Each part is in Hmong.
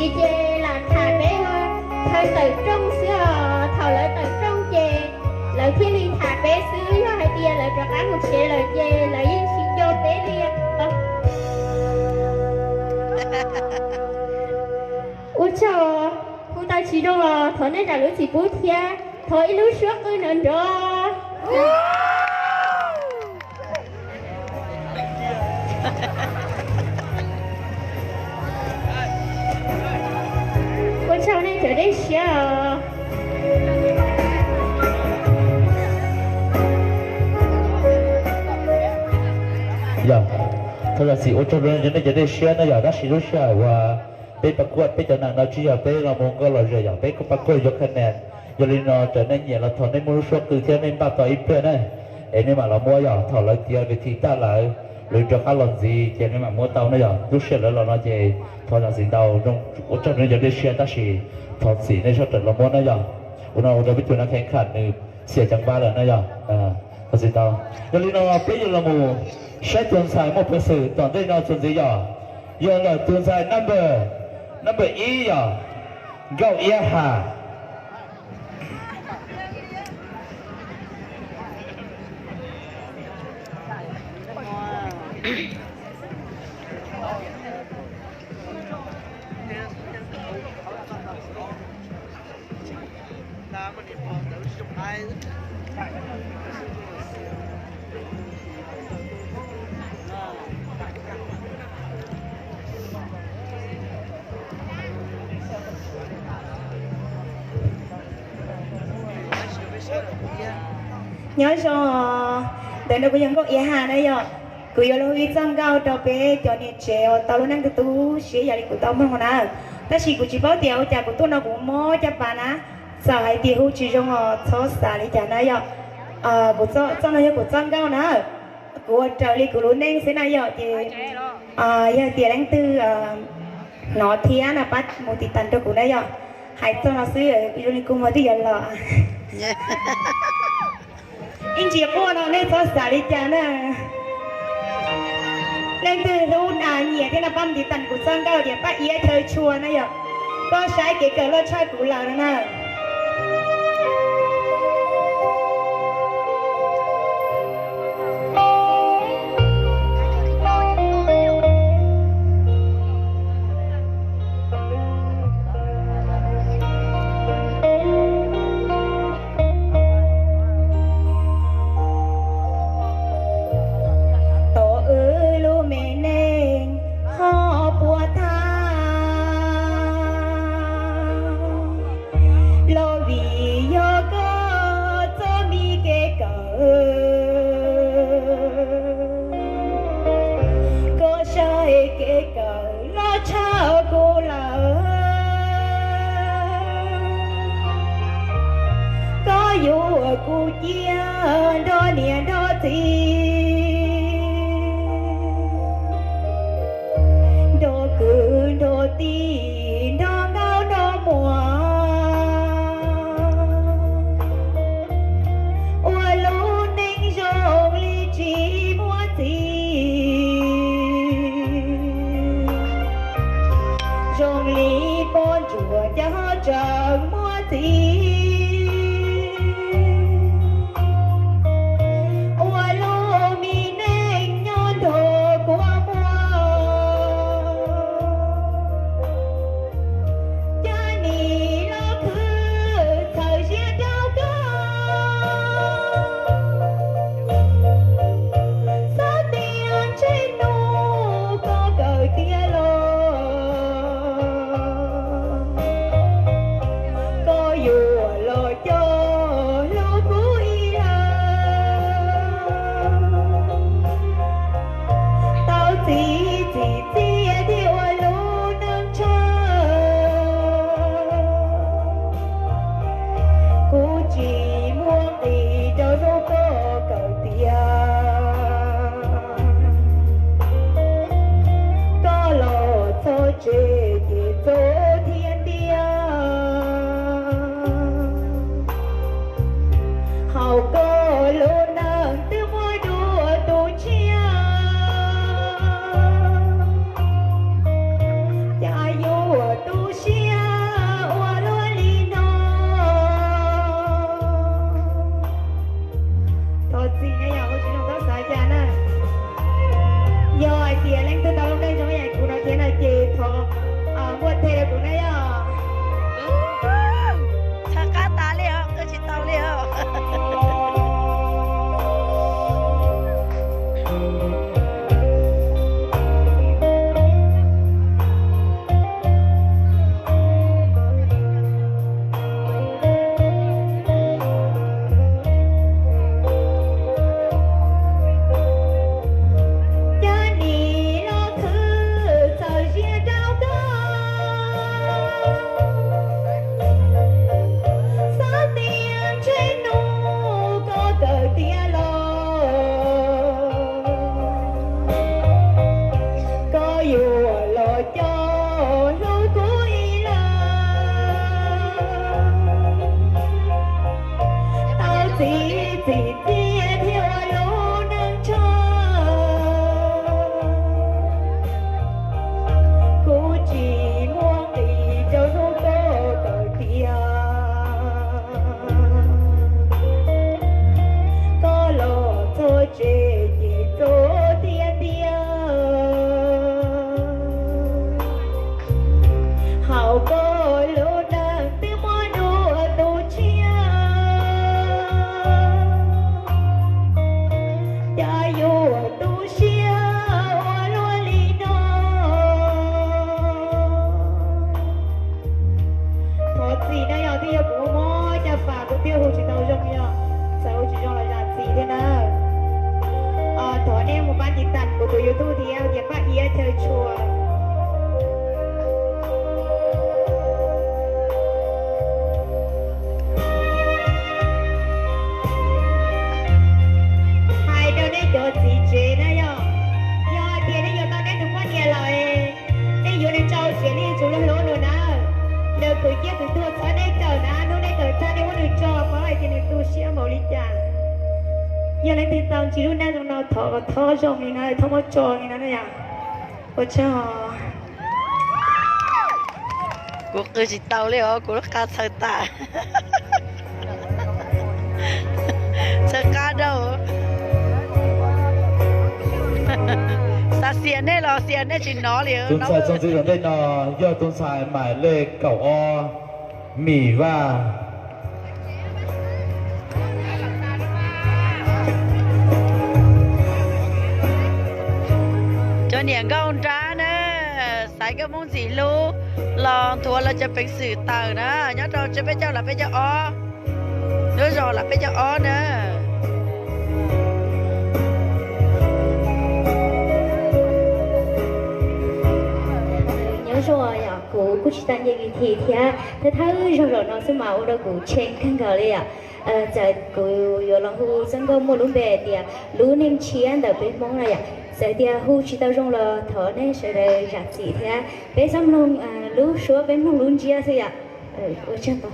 Ces lam tham peb ua chaw tawm rooj xwb os, thaum lawv tawm rooj ces lawv thiaj li tham peb xwb, yog hais tias lawv rov qab mus tsev lawm ces lawv yeej tsis nco peb li os. Ua tsaug, hu tau tsis zoo los thov nej zam lub txim pub thiab, thov ib lub suab qw nrov nrov. Ua tsaug nej cov dej siab os. Yog, thov zam txim ua tsaug rau nej cov dej siab na yog, tab sis lub sij hawm uas peb pas kuaj peb cov neeg no tsis yog peb los mus nkauj los zem yog peb kuj pas kuaj yuav khab nes. Yog li no raws nej nyiam los thov nej muab lub suab qw thiab nej npaj tau ib pliag na, es nej mam los muab yog thaum lawv tiav ves thi tag lawm, lawv rov qab los ntxiv ces nej mam muab tau na yog. Lub sij hawm lawv los no ces thov zam txim ntau, ua tsaug rau nej cov dej siab tab sis thov txim nej sawv daws los muab na yog. Ua no ua rau peb tus nas kheev kham nws xiam ceev vaj lawm na yog. Thov txim ntau. Yog li no peb yuav los mus saib tus ntxhais muaj peev xwm tom ntej no txuas ntxiv yog, yog ntawm tus ntxhais number, number ib yog Nkauj Iab Has. Nyob zoo, ntawm no kuv yog Nkauj Iab Has na yom. Kuv yuav los hu ib txoj nkauj rau peb cov niam tsev uas tau lub neej tu tu siab yam li kuv tau mloog na. Tab sis kuv tsis paub tias ua cas kuv tuaj no kuv mob caj pas na. Txawm hais tias hu tsis zoo los txhob xav li cas na yom. Kuv txoj no yog kuv txoj nkauj na. Kuv ua raws li kuv lub neej xwb na yom, ces yog tias leej twg hnov thiab no pab mus tiv tas rau kuv na yom. Hais txog no xwb zoo li kuv muag twb yuav los. Ib ntsis quaj no nej txhob xav li cas na. Leej twg hlub nyiam thiab no pab mus tiv tas kuv txoj nkauj tias Paj Iab Chaw Tshua na yom. Koj saib kev kawm loj tshaj kuv lawm no na. Thaum wb lub me neej ho puas tag, los vim yog koj txoj me kev kawm. Koj saib kev kawm loj tshaj kuv lawm. Koj yuav kuv cia nrog niam nrog txiv, nrog kwv nrog tij, nrog nkauj nrog muam, ua lub neej zoo li tsis muaj txiv, zoo li poj ntsuam cas ho tseem muaj txiv. Ua lub me neej nyob nrog kua muag, cas nim los khwv txhawm siab rau koj. Xav tias ntsej muag koj kawm tiav los, koj yuav los coj hlub kuv ib leeg. Tau txiv txim txiaj thiaj ua lub neej tshav. Kuv tsis muaj nqis rau hnub koj kawm tiav. Koj los txog tsev ces txo thiab ntiag. Hauv koj lub neej twb muaj dua tus tshiab, cas yuav tu Leej twg tau ntsib lub nab zoo no thov kom thov zoo li no, thov muab tso li no na yom. Ua tsaug. Kuv qw tsis tau li os, kuv lub qa txhaws tas. Txhaws qa rau. Xav xiam nej los xiam nej tsis hnov li. Tus ntxhais txuas ntxiv tom ntej no yog tus ntxhais mais lej kaum ob, Mim Vaj. Cov niam nkauj nrab na, xaiv koj Hmoob ntxim hlub los nthuav lawv cov peev xwm tawm na, nyob rau peb caug lam peb caug ob, lub zos lam peb caug ob na. Nyob zoo yom, kuv kuj tsis tau nce vis thim thiab, thawj thawj zaug zaum no xwb mas ua rau kuv tshee kawg nkaus li yom. Txawm kuv yuav los hu txoj nkauj muaj lub npe hais tias lub neej tshiab ntawm peb Hmoob no yom, txawm tias hu tsis tau zoo los thov nej sawv daws zam txim thiab peb txhob mloog lub suab, peb mloog lub ntsiab xwb yom. Ua tsaug ntau.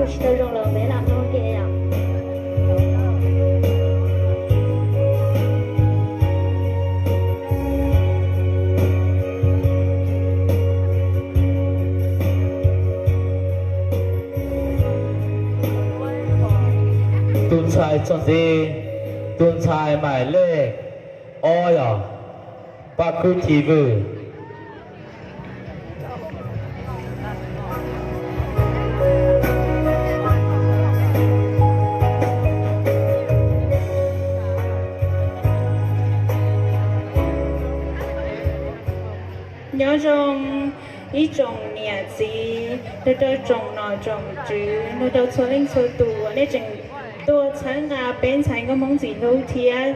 Tsis tau zoo los peb lam mloog ke yom. Tus ntxhais txog ntxiv, tus ntxhais mais lej ob yog Paj Kub Ci Vwj. Nyob zoo ib tsoom niam txiv, nrog rau tsoom nom tsoom tswv, nrog rau txhua leej txhua tus uas nej tseem tuaj txhawb nqa peb ntxhais nkauj Hmoob ntxim hlub thiab.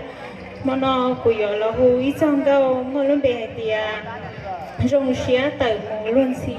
Hmo no kuv yuav los hu ib txoj nkauj muaj lub npe hais tias zoo siab tawm mus luag ntxhi.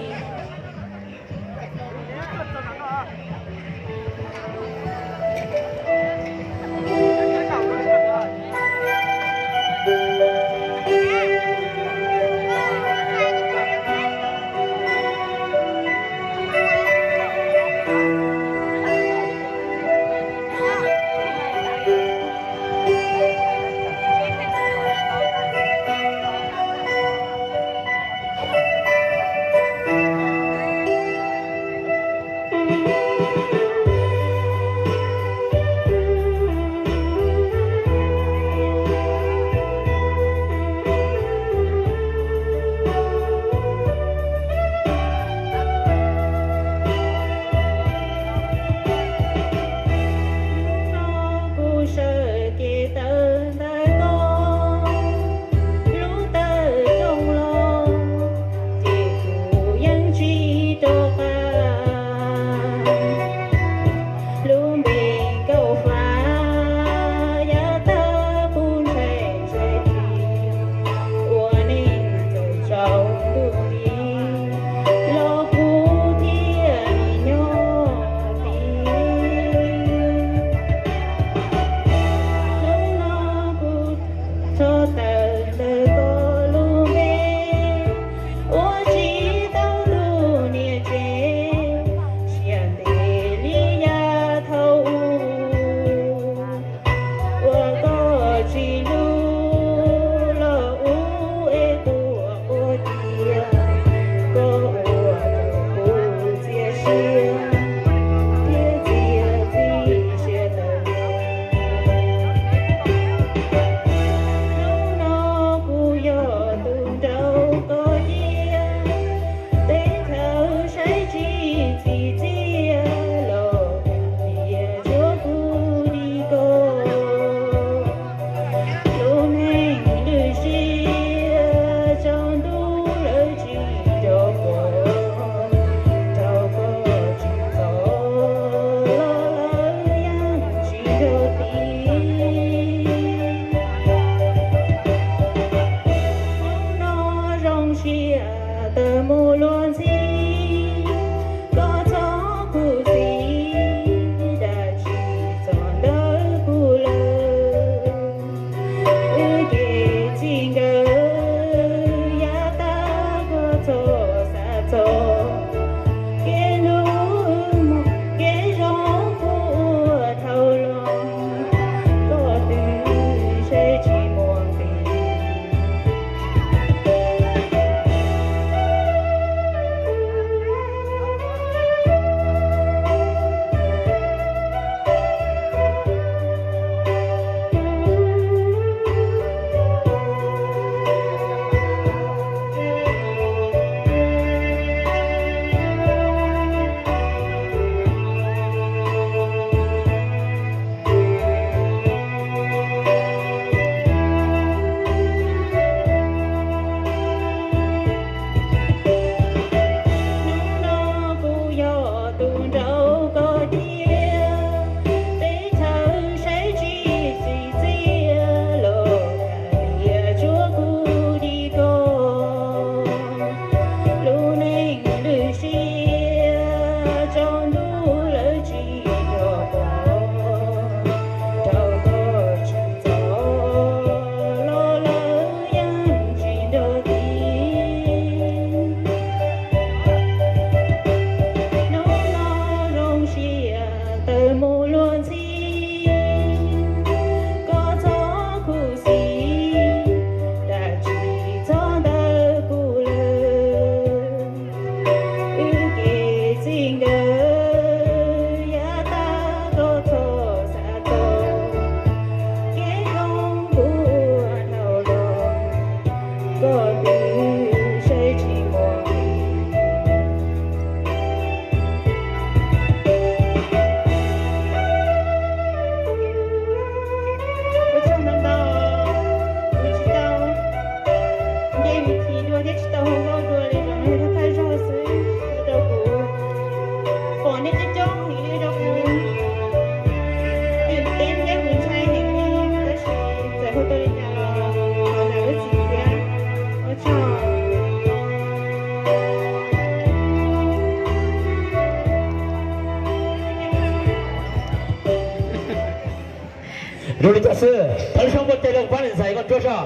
Zoo li cas xwb, thov zoo muaj cai rau pab niam ntxhais Nkauj Ntsuab soj.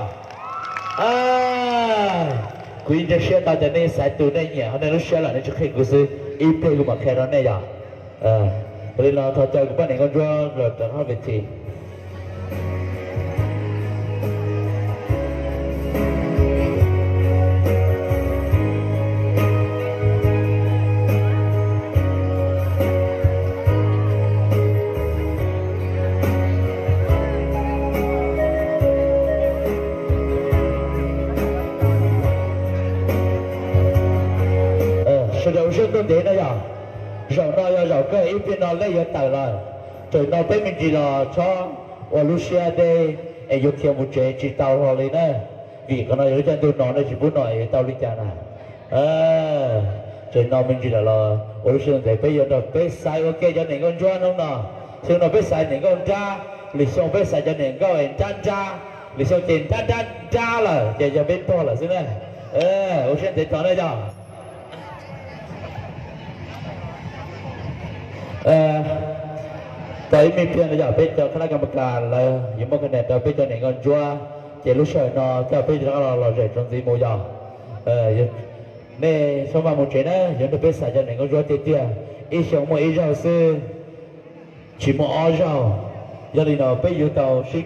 Kuv yeej ntseeg siab tau tias nej xaiv tus nej nyiam ho nej lub siab lawm nej tsis qhia kuv xwb, ib pliag kuv mam qhia rau nej yom. Yog li no thov caw kuv pab niam Nkauj Ntsuab los rau hauv ves thi. Sawv daws ua siab tuaj ntev no yog, zaum no yog zaum kawg, ib pliag no lej yuav tawm lawm. Txawm no peb me ntsis los txhob ua lub siab deb es yuav khiav mus tsev tsis tau hlo li na, vim qhov no yog lub caij ntuj no nej tsis pub no es yuav tau li cas na. Txawm no me ntsis lawm los ua lub siab ntev, peb yuav nrog peb xaiv ua ke cov niam Nkauj Ntsuab hnub no. Xyoo no peb xaiv niam Nkauj Nrab, lwm xyoo peb xaiv cov niam Nkauj es Nrab Nrab, lwm xyoo ces Nrab Nrab Nrab lawm ces yog peb pog lawm xwb na. Ua siab ntev tso na yog. Tau ib me pliag no yog peb cov khab lab kas mas kas lawv yuav muab ka nim rau peb cov niam Nkauj Ntsuab, ces lub sij hawm no coj peb rov qab los zem txuas ntxiv mus yog. Nej txhob maj mus tsev na, yuav nrog peb xaiv cov niam Nkauj Ntsuab tiag tiag, ib xyoo muaj ib zaug xwb, tsis muaj ob zaug. Yog li no peb yuav tau sib